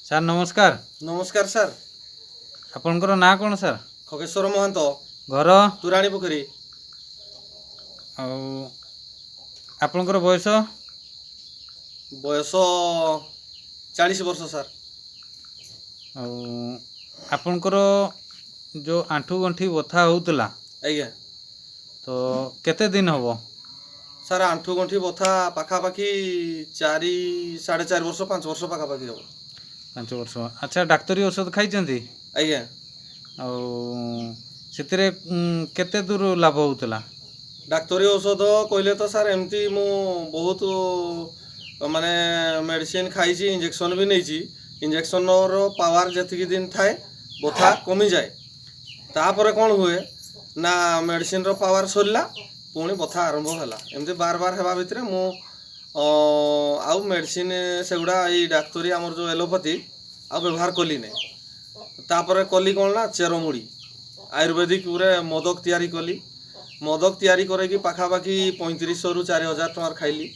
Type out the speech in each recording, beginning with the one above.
Sir, ନମସ୍କାର। ନମସ୍କାର sir. ଆପଣଙ୍କର ନାଁ କ'ଣ ସାର୍? ଖଗେଶ୍ୱର ମହାନ୍ତ। ଘର? ତୁରାଣୀ ପୋଖରୀ। ଆଉ ଆପଣଙ୍କର ବୟସ? ବୟସ 40 ବର୍ଷ ସାର୍। ଆଉ ଆପଣଙ୍କର ଯେଉଁ ଆଣ୍ଠୁ ଗଣ୍ଠି ବଥା ହେଉଥିଲା, ତ କେତେ ଦିନ ହେବ? ସାର୍, ଆଣ୍ଠୁ ଗଣ୍ଠି ବଥା ପାଖାପାଖି 4, 4.5 ବର୍ଷ, 5 ବର୍ଷ ପାଖାପାଖି ହେବ। 5 ବର୍ଷ। ଆଚ୍ଛା, ଡାକ୍ତରୀ ଔଷଧ ଖାଇଛନ୍ତି? ଆଜ୍ଞା। ଆଉ ସେଥିରେ କେତେ ଦୂର ଲାଭ ହେଉଥିଲା? ଡାକ୍ତରୀ ଔଷଧ କହିଲେ ତ ସାର୍, ଏମିତି ମୁଁ ବହୁତ ମାନେ ମେଡ଼ିସିନ ଖାଇଛି, ଇଞ୍ଜେକ୍ସନ୍ ବି ନେଇଛି। ଇଞ୍ଜେକ୍ସନର ପାୱାର ଯେତିକି ଦିନ ଥାଏ, ବଥା କମିଯାଏ। ତାପରେ କ'ଣ ହୁଏ ନା, ମେଡ଼ିସିନର ପାୱାର ସରିଲା, ପୁଣି ବଥା ଆରମ୍ଭ ହେଲା। ଏମିତି ବାର ବାର ହେବା ଭିତରେ ମୁଁ ଆଉ ମେଡ଼ିସିନ ସେଗୁଡ଼ା, ଏଇ ଡାକ୍ତରୀ ଆମର ଯେଉଁ ଏଲୋପାଥି, ଆଉ ବ୍ୟବହାର କଲି ନାହିଁ। ତାପରେ କଲି କ'ଣ ନା, ଚେରମୂଳି ଆୟୁର୍ବେଦିକ ଉପରେ ମୋଦକ ତିଆରି କଲି। ମୋଦକ ତିଆରି କରିକି ପାଖାପାଖି 3500ରୁ 4000 ଟଙ୍କାର ଖାଇଲି।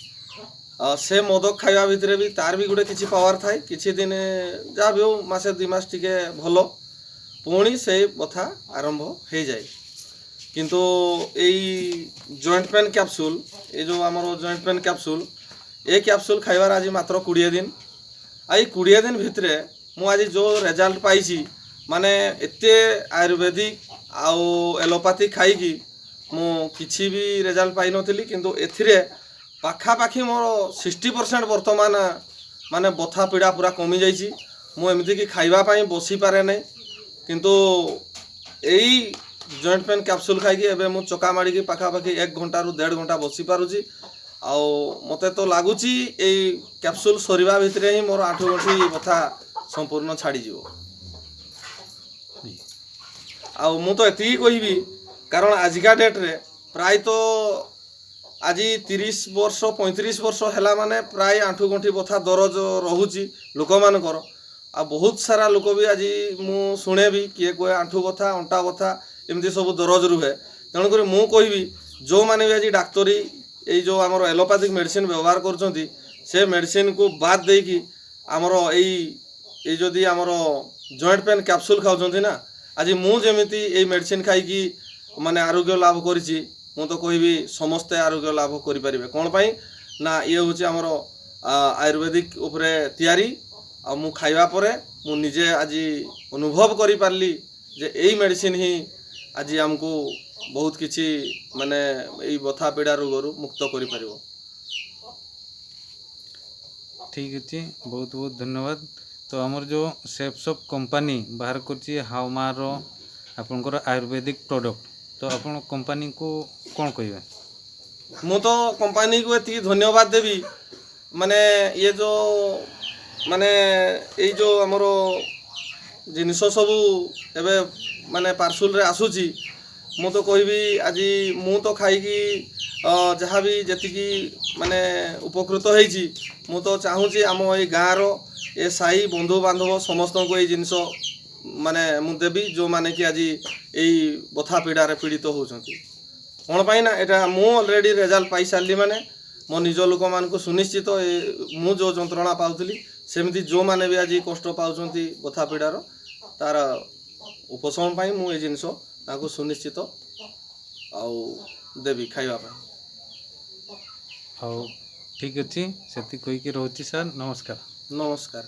ଆଉ ସେ ମୋଦକ ଖାଇବା ଭିତରେ ବି ତାର ବି ଗୋଟେ କିଛି ପାୱାର ଥାଏ। କିଛି ଦିନ ଯାହା ବି ହଉ, ମାସେ 2 ମାସ ଟିକେ ଭଲ, ପୁଣି ସେଇ ବଥା ଆରମ୍ଭ ହେଇଯାଏ। କିନ୍ତୁ ଏଇ ଜଏଣ୍ଟ ପେନ୍ କ୍ୟାପସୁଲ୍, ଏ ଯେଉଁ ଆମର ଜଏଣ୍ଟ ପେନ୍ କ୍ୟାପସୁଲ୍, ଏ କ୍ୟାପସୁଲ୍ ଖାଇବାର ଆଜି ମାତ୍ର 20 ଦିନ। ଆଉ ଏଇ 20 ଦିନ ଭିତରେ ମୁଁ ଆଜି ଯେଉଁ ରେଜଲ୍ଟ ପାଇଛି, ମାନେ ଏତେ ଆୟୁର୍ବେଦିକ ଆଉ ଏଲୋପାଥି ଖାଇକି ମୁଁ କିଛି ବି ରେଜଲ୍ଟ ପାଇନଥିଲି। କିନ୍ତୁ ଏଥିରେ ପାଖାପାଖି ମୋର 60% ବର୍ତ୍ତମାନ ମାନେ ବଥା ପୀଡ଼ା ପୁରା କମିଯାଇଛି। ମୁଁ ଏମିତିକି ଖାଇବା ପାଇଁ ବସିପାରେ ନାହିଁ, କିନ୍ତୁ ଏଇ ଜଏଣ୍ଟ ପେନ୍ କ୍ୟାପସୁଲ୍ ଖାଇକି ଏବେ ମୁଁ ଚକା ମାଡ଼ିକି ପାଖାପାଖି 1 ଘଣ୍ଟାରୁ 1.5 ଘଣ୍ଟା ବସିପାରୁଛି। ଆଉ ମୋତେ ତ ଲାଗୁଛି, ଏଇ କ୍ୟାପସୁଲ୍ ସରିବା ଭିତରେ ହିଁ ମୋର ଆଣ୍ଠୁ ଗଣ୍ଠି ବଥା ସମ୍ପୂର୍ଣ୍ଣ ଛାଡ଼ିଯିବ। ଆଉ ମୁଁ ତ ଏତିକି କହିବି, କାରଣ ଆଜିକା ଡେଟ୍ରେ ପ୍ରାୟତଃ ଆଜି 30 ବର୍ଷ, 35 ବର୍ଷ ହେଲା ମାନେ ପ୍ରାୟ ଆଣ୍ଠୁ ଗଣ୍ଠି ବଥା ଦରଜ ରହୁଛି ଲୋକମାନଙ୍କର। ଆଉ ବହୁତ ସାରା ଲୋକ ବି ଆଜି ମୁଁ ଶୁଣେ ବି, କିଏ କୁହେ ଆଣ୍ଠୁ ବଥା, ଅଣ୍ଟା ବଥା, ଏମିତି ସବୁ ଦରଜ ରୁହେ। ତେଣୁକରି ମୁଁ କହିବି, ଯେଉଁମାନେ ବି ଆଜି ଡାକ୍ତରୀ ଏଇ ଯେଉଁ ଆମର ଏଲୋପାଥିକ୍ ମେଡ଼ିସିନ ବ୍ୟବହାର କରୁଛନ୍ତି, ସେ ମେଡ଼ିସିନକୁ ବାଦ ଦେଇକି ଆମର ଏଇ ଏଇ ଯଦି ଆମର ଜଏଣ୍ଟ ପେନ୍ କ୍ୟାପସୁଲ୍ ଖାଉଛନ୍ତି ନା, ଆଜି ମୁଁ ଯେମିତି ଏଇ ମେଡ଼ିସିନ ଖାଇକି ମାନେ ଆରୋଗ୍ୟ ଲାଭ କରିଛି, ମୁଁ ତ କହିବି ସମସ୍ତେ ଆରୋଗ୍ୟ ଲାଭ କରିପାରିବେ। କ'ଣ ପାଇଁ ନା, ଇଏ ହେଉଛି ଆମର ଆୟୁର୍ବେଦିକ ଉପରେ ତିଆରି। ଆଉ ମୁଁ ଖାଇବା ପରେ ମୁଁ ନିଜେ ଆଜି ଅନୁଭବ କରିପାରିଲି ଯେ ଏଇ ମେଡ଼ିସିନ ହିଁ ଆଜି ଆମକୁ ବହୁତ କିଛି ମାନେ ଏଇ ବଥା ପୀଡ଼ା ରୋଗରୁ ମୁକ୍ତ କରିପାରିବ। ଠିକ୍ ଅଛି, ବହୁତ ବହୁତ ଧନ୍ୟବାଦ। ତ ଆମର ଯେଉଁ ସେଫ୍ କମ୍ପାନୀ ବାହାର କରୁଛି ହାଓମାର ଆପଣଙ୍କର ଆୟୁର୍ବେଦିକ ପ୍ରଡ଼କ୍ଟ, ତ ଆପଣ କମ୍ପାନୀକୁ କ'ଣ କହିବେ? ମୁଁ ତ କମ୍ପାନୀକୁ ଏତିକି ଧନ୍ୟବାଦ ଦେବି, ମାନେ ଇଏ ଯେଉଁ ମାନେ ଏଇ ଯେଉଁ ଆମର ଜିନିଷ ସବୁ ଏବେ ମାନେ ପାର୍ସଲରେ ଆସୁଛି, ମୁଁ ତ କହିବି ଆଜି ମୁଁ ତ ଖାଇକି ଯାହା ବି ଯେତିକି ମାନେ ଉପକୃତ ହେଇଛି, ମୁଁ ତ ଚାହୁଁଛି ଆମ ଏଇ ଗାଁର ଏ ସାହି, ବନ୍ଧୁବାନ୍ଧବ ସମସ୍ତଙ୍କୁ ଏଇ ଜିନିଷ ମାନେ ମୁଁ ଦେବି, ଯେଉଁମାନେ କି ଆଜି ଏଇ ବଥା ପୀଡ଼ାରେ ପୀଡ଼ିତ ହେଉଛନ୍ତି। କ'ଣ ପାଇଁ ନା, ଏଇଟା ମୁଁ ଅଲରେଡ଼ି ରେଜଲ୍ଟ ପାଇସାରିଲି, ମାନେ ମୋ ନିଜ ଲୋକମାନଙ୍କୁ ସୁନିଶ୍ଚିତ ଏ ମୁଁ ଯେଉଁ ଯନ୍ତ୍ରଣା ପାଉଥିଲି, ସେମିତି ଯେଉଁମାନେ ବି ଆଜି କଷ୍ଟ ପାଉଛନ୍ତି ବଥା ପୀଡ଼ାର, ତାର ଉପଶମ ପାଇଁ ମୁଁ ଏ ଜିନିଷ ତାଙ୍କୁ ସୁନିଶ୍ଚିତ ଆଉ ଦେବି ଖାଇବା ପାଇଁ। ହଉ, ଠିକ୍ ଅଛି। ସେତିକି କହିକି ରହୁଛି ସାର୍, ନମସ୍କାର। ନମସ୍କାର।